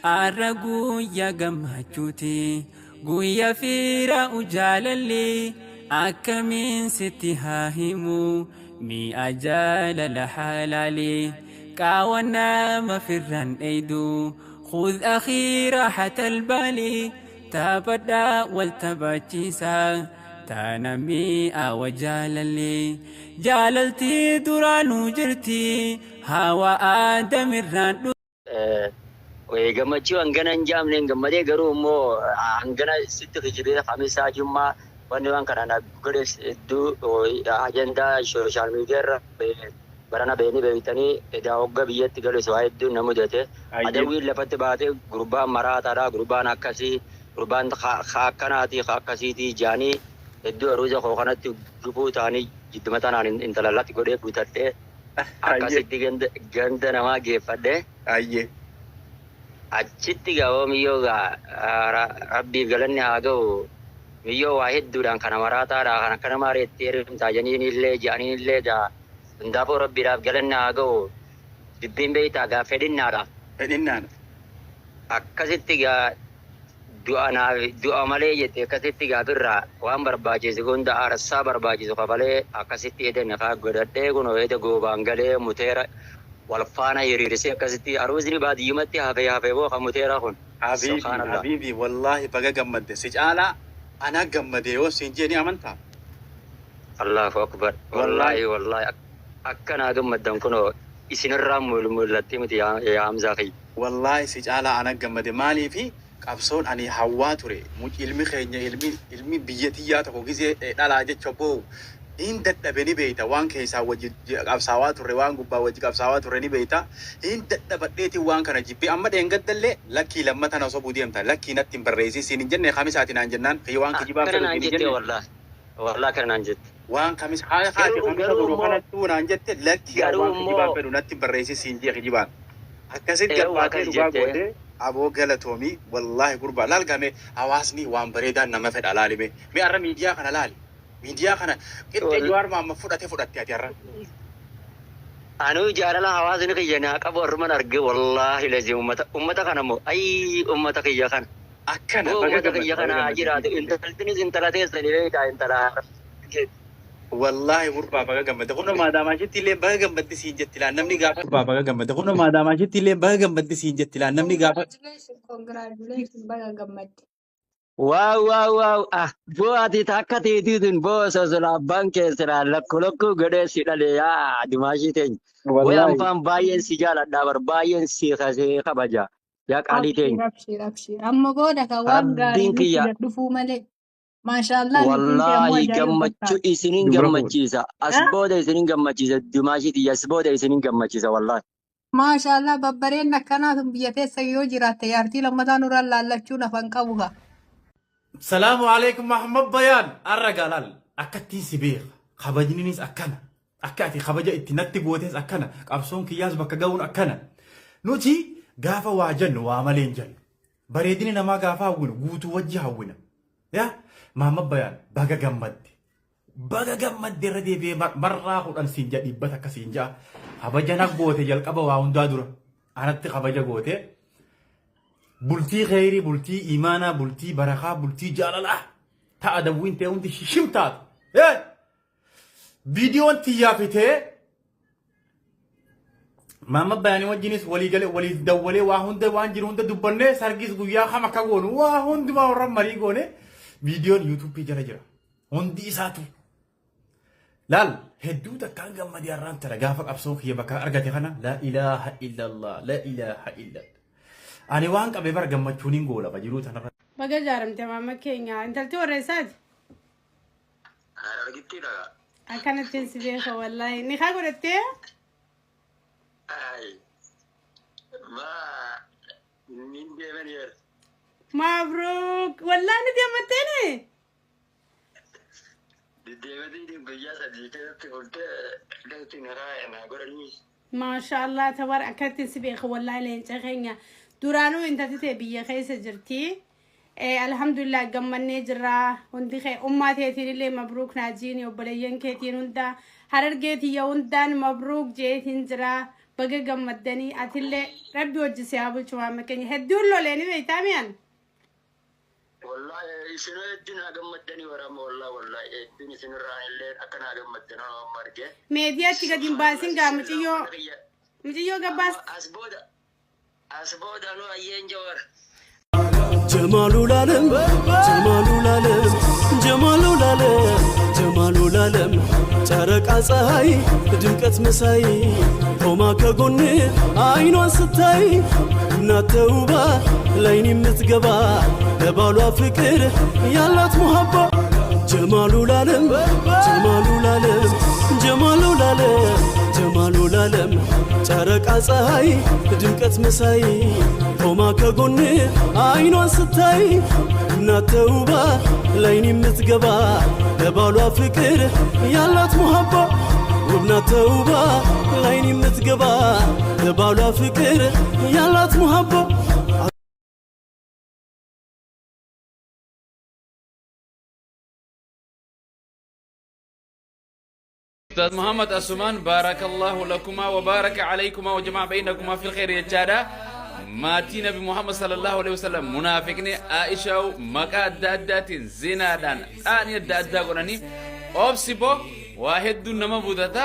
Arra guyyaa gammachuuti, guyyaa fiiraa'u jaalalli akkamiin sitti haa himu mi'a jaalala halaali qaawa nama firraan dheeydu خذ أخي راحة البال taphadhaa wal taphachiisaa taana mi'a wajaalalli jaalaltii duraanuu jirti hawa aadamirraan dhufu. Gammachuu hangana hin jaamneen gammadee garuu immoo hangana sitti kijibee kamisaa jummaa wanni waan kana na godhes hedduu ajandaa sooshaal miidiyaa irra barana beeni beektanii edaa hogga biyyatti galus waa hedduun na mudate. Adawwiin lafatti baatee gurbaan maraataadha, gurbaan akkasii, gurbaan ka akkanaati, ka akkasiitii jaanii hedduu aruuza koo kanatti gufuu ta'anii jidduma tanaan intala latti godhee butadhee akkasitti ganda namaa geeffadhe. Achitti gaa hoo miyyoo gaa rabbiif galanni haa ga'u miyyoo waa hedduudhaan kana maraataadha kan akkana maareetti heerumtaa janiin illee ja'aniin illee gaa hundaafuu rabbiidhaaf galanni haa ga'u dubbiin beektaa gaa fedhinnaadha. Fedhinnaadha. Akkasitti gaa du'a naaf du'a malee jette akkasitti gaa birraa waan barbaachisu hunda aarsaa barbaachisu kafalee akkasitti eda nikaa godhadhee kunoo eda goobaan galee muteera wal faana hiriirsee akkasitti aruuzni baadiyyumatti hafee hafee boo kan muteeraa kun Habiibi subhaanallah. habiibi wallaahi baga gammadde si caalaa anaa gammade yoo siin jee ni amantaa? Allahu akbar Wallaahi wallaahi wallaahi akka naa gammaddan kunoo isinirraa mul'atti miti yaa yaa Hamzaa kiyya. Wallaahi si caalaa ana gammade maaliifi qabsoon ani hawwaa ture muc ilmi keenya ilmi ilmi biyya tiyyaa tokko gizee dhalaa jecha boo'u hin dadhabe ni beeyta waan keessaa wajji qabsaawaa turre waan gubbaa wajji qabsaawaa turre ni beeyta hin dadhabadheetiin waan kana jibbee amma dheengaddallee lakkii lammata na sobuu deemta lakkii natti hin barreessin siin hin jenne kamisaati naan jennaan kiyya waan kijibaan Akkana fedhu naan siin hin jette jenne wallaahi wallaahi akkana naan jette. waan kamis haaya kaati Garuu kamisa garuu boru immoo kanattuu naan jette lakkii an garuu waan kijibaan immoo fedhu natti hin barreessin siin jee kijibaan akkasit ee waa gad baatee akkas dhugaa jette. gootee aboo galatoomii wallaahi gurbaa laal game hawaasni waan bareedaan nama fedha laali mee mee arra miidiyaa kana laali miidiyaa kana qixxee Wal Jawaar Mahammad fudhate fudhatte ati arra. Anuu jaalala hawaasni kiyya naa qabu arruman arge wallaahi lazim ummata ummata kana moo ayii ummata kiyya kana Akkana boo baga ummata gammadde kiyya baga kana haa gammadde jiraatu siif jedhe. intaltinis intala teessani beektaa intala Wallaahi gurbaa baga gammadde kunoo maadaamaa ishitti illee baga gammadde siin jetti laan namni gaafa gurbaa baga gammadde kunoo maadaamaa ishitti illee baga gammadde siin jetti laan namni gaafa Congratulations, congratulations, baga gammadde. Waaw waaw waaw ah boo ati takka teetiitiin boo sosola abbaan kee silaa lakku lakkuu godhee si dhale yaa dimaashii teenya. Way Wallaahi. anfaan baay'een si jaaladha bar baay'een si kasee kabaja yaa qaalii Abshiir, teenya. abshiir, abshiir. Amma booda kan waan gaarii Rabbiin nutti kiyya gad dhufuu malee. Maashaallah niitiin tee ammoo wallaahi ajaa'iba gammachuu fakkaata. isinin Dubra fuudhe. gammachiisa as Ah? booda isinin gammachiisa dimaashii tiyya as booda isinin gammachiisa wallaahi. Maashaallah babbareen akkanaa tun biyya teessa yoo jiraatte jaartii lammataa nurraan laallachuun afan qabu kaa. Salaamu alaikum Muhammad Bayaan. Arra galaal akkattiin si beeka. Kabajninis akkana. Akka ati kabaja itti natti gootes akkana. Qabsoon kiyyaas bakka ga'uun akkana. Nuti gaafa waa jennu waa malee hin jennu. Bareedina namaa gaafa hawwinu guutuu wajji hawwina. Yaa Muhammad Bayaan baga gammadde. Baga gammadde irra deebi'ee marraa 10 siin ja'a 100 siin ja'a. Kabaja na goote jalqaba waa hundaa dura. Anatti kabaja goote. Bultii kheyrii, bultii imaanaa, bultii barakaa, bultii jaalalaa. Ta'a dawwiin ta'e hundi shishim taatu. Viidiyoon tiyyaa fitee Maamma Bayaanii wajjinis walii galee walii dawwalee waa hunda waan jiru hunda dubbannee sargis guyyaa kam akka goonu waa hundumaa warra marii goone viidiyoon yuutuubii jala jira. Hundi isaatu. Laal hedduu takkaan gammadee har'aan tana gaafa qabsoo kiyya bakka argate kana laa ilaaha illallah laa ilaaha illallah. Ani waan qabe bar gammachuun hin goolaba jiruu tanarra. Baga ijaaramte maama keenya. Intalti warra eessaati? Harargittiidha. Akkanattiin si beeka wallaahi. Nikaa godhattee? Ay. Maa nin deeman yer. Mabruuk. Wallaahi ni deematteeni? Deddeebitiin guyyaa 3 keessatti bultee akkasitti nikaa naa godhanii. Maashaa Allah tabar akkatti si beeka wallaahi leenca keenya duraanuu intalti tee biyya keessa jirti. Alhamdulillah gammannee jirra hundi kee ummaa teetiin illee mabruuk naajiin obboleeyyan keetiin hunda harargee tiyya hundaan mabruuk jeetiin jira. Baga gammaddanii, atillee rabbi wajji si haa bulchu. Waan keenya hedduun lolee ni beektaa mi'an. Wallahi isin hedduu naa gammaddanii waraama, wallahi wallahi hedduun isinirraa illee akka naa gammaddan amma arge. Meediyaatti gadi hin baasin gaa muciyyoo muciyyoo gabbaas. As booda nu ayyeen jawar. ጀማሉ ላለም ጀማሉ ላለም ጀማሉ ላለም ጀማሉ ላለም ጨረቃ ፀሐይ ድምቀት መሳይ ቆማ ከጎን አይኗን ስታይ እናት ተውባ ላይን የምትገባ ለባሏ ፍቅር ያላት ሙሀባ ጀማሉ ላለም ጀማሉ ላለም ጀማሉ ላለም ጀማሉ ላለም ጨረቃ ፀሐይ ድምቀት መሳይ ቆማ ከጎን አይኗን ስታይ እናት ተውባ ላይን የምትገባ ለባሏ ፍቅር ያላት ሙሀባ ውብ ናት ተውባ ላይን የምትገባ ለባሏ ፍቅር ያላት ሙሀባ። أستاذ محمد أسمان، بارك الله لكما وبارك عليكما وجمع بينكما في الخير jechaadha. Maatii Nabi Muhammad sallallahu alaihi wasallam munaafiqni Aishaa maqaa adda addaatiin zinaadhaan dhaanii adda addaa godhanii obsi boo waa hedduun nama budata.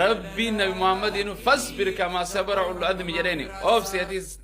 Rabbiin Nabi Muhammadiin فاصبر كما صبر أولو العزم jedheeni obsi atis.